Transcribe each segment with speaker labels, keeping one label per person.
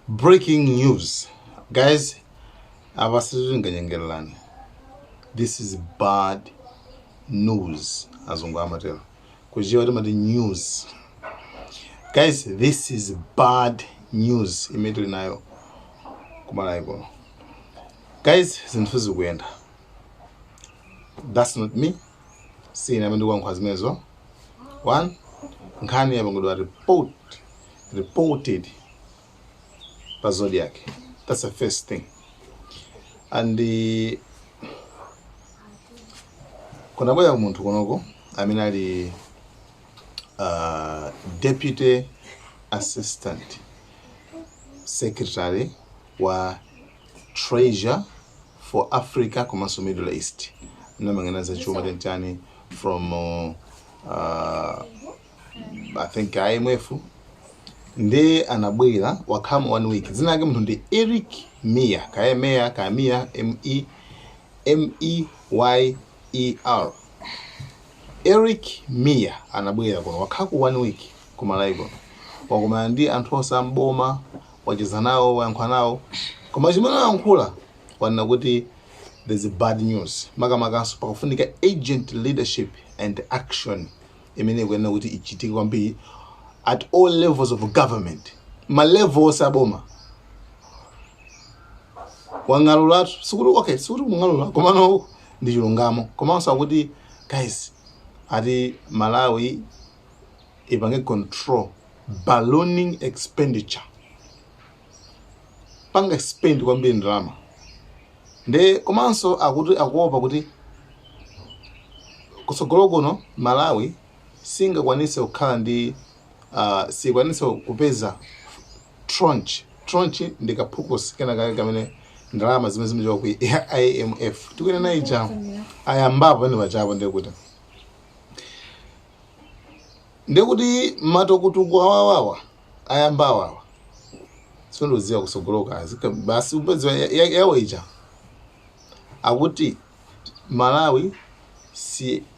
Speaker 1: Breaking news, guys. Apa sitinganyengererani, this is bad news. Azungu amatero, kuchiwa timati news. Guys, this is bad news imene tili nayo kumalawi kuno. Guys, zinthu zikuyenda. That's not me, sine amene ndikuyankhula zimenezo. One, nkhani yapangidwa reported pa Zodiak. That's the first thing. And kunabwera munthu kunoko amene ali deputy assistant secretary wa Treasury for Africa komanso Middle East, mnamang'ana za chuma tenchani from I think IMF. Ndi anabwera, wakhala one week. Dzina lake munthu ndi Eric Meyer, kaya Meyer, kaya Meyer, M E M E Y E R, Eric Meyer. Anabwera kuno, wakhala ku one week kumalawi kuno, wakumana ndi anthu onse amboma, wacheza nawo, wayankhula nawo. Koma chimene ayankhula, wanena kuti there's a bad news, makamakaso pakufunika urgent leadership and action imene ikuyenera kuti ichitike kwambiri at all levels of government, ma level onse aboma. Wang'alulatu, sikuti, okay, sikuti kung'alula, komano ndi chilungamo. Komanso akuti, guys, ati Malawi ipange control ballooning expenditure, panga spend kwambiri ndalama. Nde komanso akuti akuopa kuti kutsogolo kuno Malawi singakwanise kukhala ndi sikwanise kupeza tranche. Tranche ndi kaphukusi kena kake kamene ndalama zimene zimachoka ku IMF tikunena ija ayambapo pamene pachapo. Ndekuti matukutuku awawawa ayamba awawa, sindiziwa kusogoloka basi upeziwa yawo ija. Akuti Malawi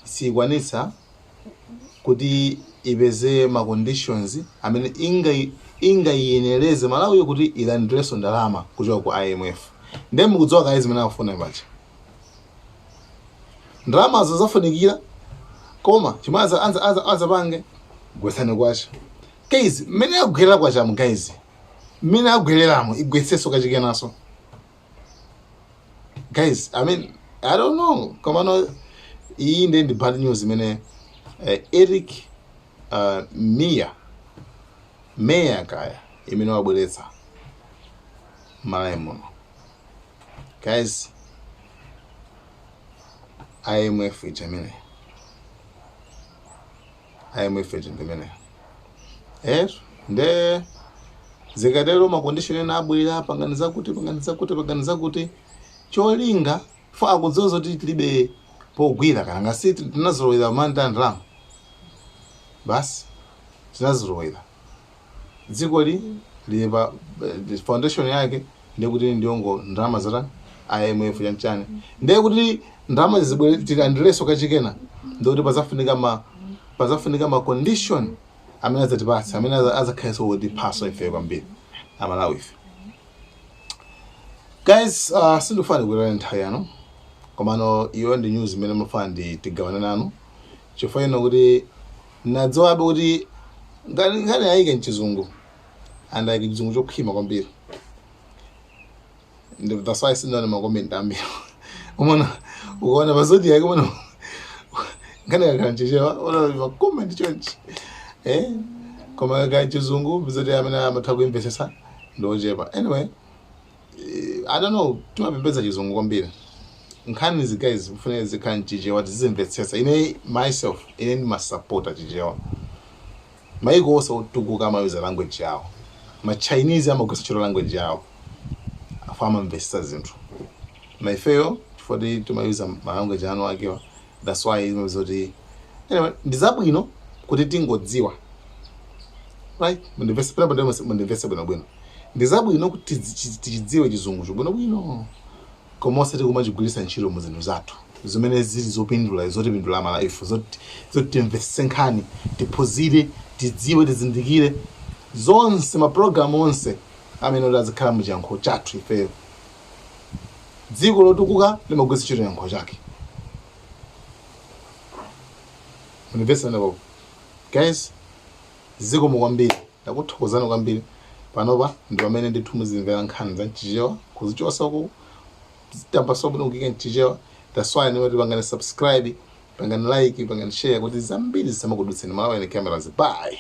Speaker 1: sikwanitsa kuti ipeze ma conditions amene ingayiyenereze Malawiyo kuti ilandirenso ndalama kuchoka ku IMF. Ndiye mukudziwa kaye zimene akufuna pacha, ndalamazo zafunikira, koma chimwe azapange, gwetsani kwacha. Guys, mmene agwerera kwachamu, guys, mmene agwereramo, igwetsenso kachikenaso. Guys, I mean, I don't know, komano iyi ndiye ndi bad news imene Eric Meyer, Meyer kaya, imene wabweretsa Malawi muno. Guys, IMF ija imene, IMF ija ndimene nde zikatero ma condition ena abwera, pangani zakuti, pangani zakuti, pangani zakuti, cholinga fo akudziwa zoti tilibe pogwira. Kana ngasi tinazolowera kumanda ndalama basi, tinazolowera dzikoli lili pa foundation yake, ndekuti ndiongo ndalama zata IMF chanchani. Ndiye kuti ndalama zibwere tilandireso kachikena, ndikuti pazafunika ma condition amene azatipatsa, amene azakhalenso wotiphaso ife kwambiri Amalawi ife. Guys, sindikufuna kuitana nthawi yanu, komano iyo ndi news imene mafuna ndi tigawane nanu, chifukwa ino kuti nadziwabe kuti nkhani ayike mchizungu, and ayike chizungu chokhwima kwambiri. That's why sindinaone ma comment ambiri. Umona ukaona pa Zodiak, umona nkhani kakhala mchichewa, ona ma comment chonchi, koma kakhala chizungu, zoti amene amatha kuimvesesa ndiochepa. Anyway, I don't know, timapembedza chizungu kwambiri. Nkhani izi, guys, kufuneka zikhala mchichewa tizimvetsetsa. Ine myself, ine ndimasapota Chichewa. Maiko onse otukuka amayuza language yawo. Ma Chinese amagwiritsa ntchito language yawo, afa amamvetsetsa zinthu. Maifeyo chifukwa timayuza ma language anu akewa, that's why imapeza kuti, anyway, ndi zabwino kuti tingodziwa, right? Mundimvetse pano, mundimvetse bwinobwino. Ndi zabwino kuti tichidziwe chizungucho bwinobwino, koma osati kumachigwiritsa ntchito mu zinthu zathu zimene zili zopindula, zotipindula amalawife, zoti timvetse nkhani, tiphunzire, tidziwe, tizindikire. Zonse mapulogalamu onse amene kuti azikhala muchiyankhulo chathu ifeyo. Dziko lotukuka limagwiritsa ntchito chiyankhulo chake. Mundimvetse pamenepopo guys. Zikomo kwambiri, ndakuthokozani kwambiri. Panopa ndi pamene ndithu muzimvera nkhani za mchichewa, kuzichosa ku zitambasula bwino, kuika mchichewa. That's why ndimati pangani subscribe, pangani like, pangani share kuti zambiri zisamakudutseni. Malawi Cameras, bye.